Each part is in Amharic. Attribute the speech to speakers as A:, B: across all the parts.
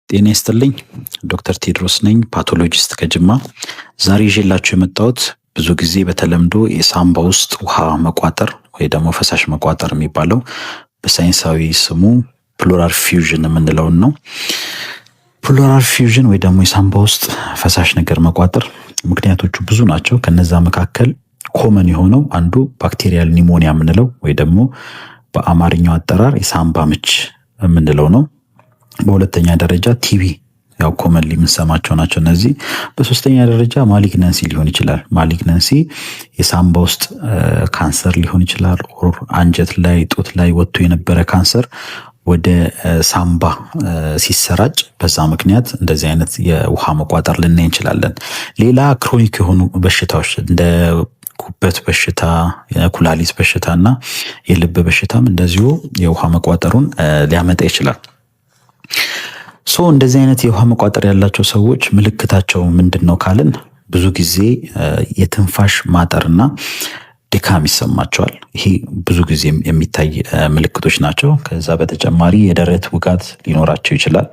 A: ጤና ይስጥልኝ። ዶክተር ቴድሮስ ነኝ፣ pathologist ከጅማ። ዛሬ ይዤላችሁ የመጣሁት ብዙ ጊዜ በተለምዶ የሳምባ ውስጥ ውሃ መቋጠር ወይ ደግሞ ፈሳሽ መቋጠር የሚባለው በሳይንሳዊ ስሙ pleural effusion የምንለውን ነው። Pleural effusion ወይ ደግሞ የሳምባ ውስጥ ፈሳሽ ነገር መቋጠር ምክንያቶቹ ብዙ ናቸው። ከነዛ መካከል common የሆነው አንዱ bacterial pneumonia የምንለው ወይ ደግሞ በአማርኛው አጠራር የሳምባ ምች የምንለው ነው። በሁለተኛ ደረጃ TB፣ ያው commonly የምንሰማቸው ናቸው እነዚህ። በሶስተኛ ደረጃ malignancy ሊሆን ይችላል። Malignancy የሳምባ ውስጥ ካንሰር ሊሆን ይችላል። Or አንጀት ላይ፣ ጡት ላይ ወጥቶ የነበረ ካንሰር ወደ ሳምባ ሲሰራጭ በዛ ምክንያት እንደዚህ አይነት የውሃ መቋጠር ልናይ እንችላለን። ሌላ chronic የሆኑ በሽታዎች እንደ ጉበት በሽታ፣ የኩላሊት በሽታ እና የልብ በሽታም እንደዚሁ የውሃ መቋጠሩን ሊያመጣ ይችላል። So እንደዚህ አይነት የውሃ መቋጠር ያላቸው ሰዎች ምልክታቸው ምንድን ነው ካልን ብዙ ጊዜ የትንፋሽ ማጠርና ድካም ይሰማቸዋል። ይሄ ብዙ ጊዜ የሚታይ ምልክቶች ናቸው። ከዛ በተጨማሪ የደረት ውጋት ሊኖራቸው ይችላል።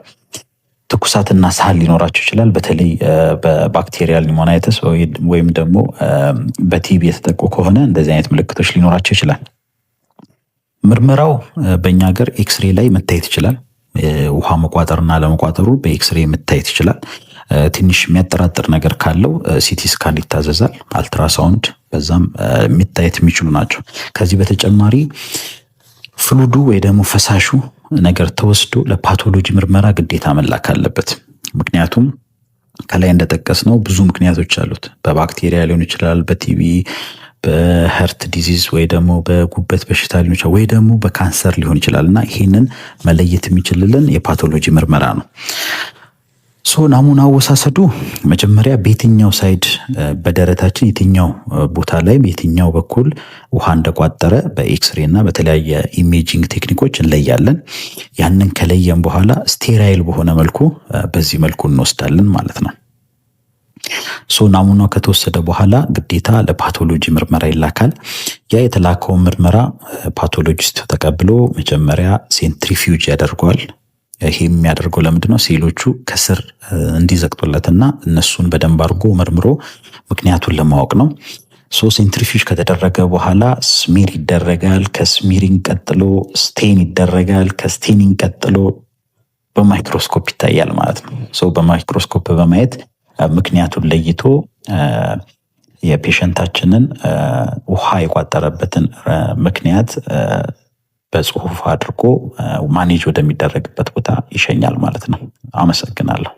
A: ትኩሳትና ሳል ሊኖራቸው ይችላል። በተለይ በ bacterial pneumonitis ወይም ደግሞ በ TB የተጠቁ ከሆነ እንደዚህ አይነት ምልክቶች ሊኖራቸው ይችላል። ምርመራው በእኛ ሀገር ኤክስሬ ላይ መታየት ይችላል። ውሃ መቋጠርና አለመቋጠሩ በኤክስሬ መታየት ይችላል። ትንሽ የሚያጠራጥር ነገር ካለው CT scan ይታዘዛል፣ አልትራሳውንድ በዛም መታየት የሚችሉ ናቸው። ከዚህ በተጨማሪ fluid ኡ ወይ ደግሞ ፈሳሹ ነገር ተወስዶ ለ pathology ምርመራ ግዴታ መላክ አለበት። ምክንያቱም ከላይ እንደጠቀስነው ብዙ ምክንያቶች አሉት። በባክቴሪያ ሊሆን ይችላል፣ በ TB፣ በ heart disease ወይ ደግሞ በጉበት በሽታ ሊሆን ይችላል፣ ወይ ደግሞ በካንሰር ሊሆን ይችላል እና ይህንን መለየት የሚችልልን የ pathology ምርመራ ነው። So ናሙና አወሳሰዱ መጀመሪያ በየትኛው side በደረታችን የትኛው ቦታ ላይ በየትኛው በኩል ውሃ እንደቋጠረ በኤክስሬ እና በተለያየ imaging technique ኦች እንለያለን። ያንን ከለየን በኋላ sterile በሆነ መልኩ በዚህ መልኩ እንወስዳለን ማለት ነው። So ናሙናው ከተወሰደ በኋላ ግዴታ ለ pathology ምርመራ ይላካል። ያ የተላከውን ምርመራ pathologist ተቀብሎ መጀመሪያ centrifuge ያደርገዋል። ይሄ የሚያደርገው ለምንድን ነው? ሴሎቹ ከስር እንዲዘቅጡለትና እነሱን በደንብ አድርጎ መርምሮ ምክንያቱን ለማወቅ ነው። So centrifuge ከተደረገ በኋላ smear ይደረጋል። ከ smearing ቀጥሎ stain ይደረጋል። ከ staining ቀጥሎ በማይክሮስኮፕ ይታያል ማለት ነው። So በማይክሮስኮፕ በማየት ምክንያቱን ለይቶ የ patient ኣችንን ውሃ የቋጠረበትን ምክንያት በጽሁፍ አድርጎ manage ወደሚደረግበት ቦታ ይሸኛል ማለት ነው። አመሰግናለሁ።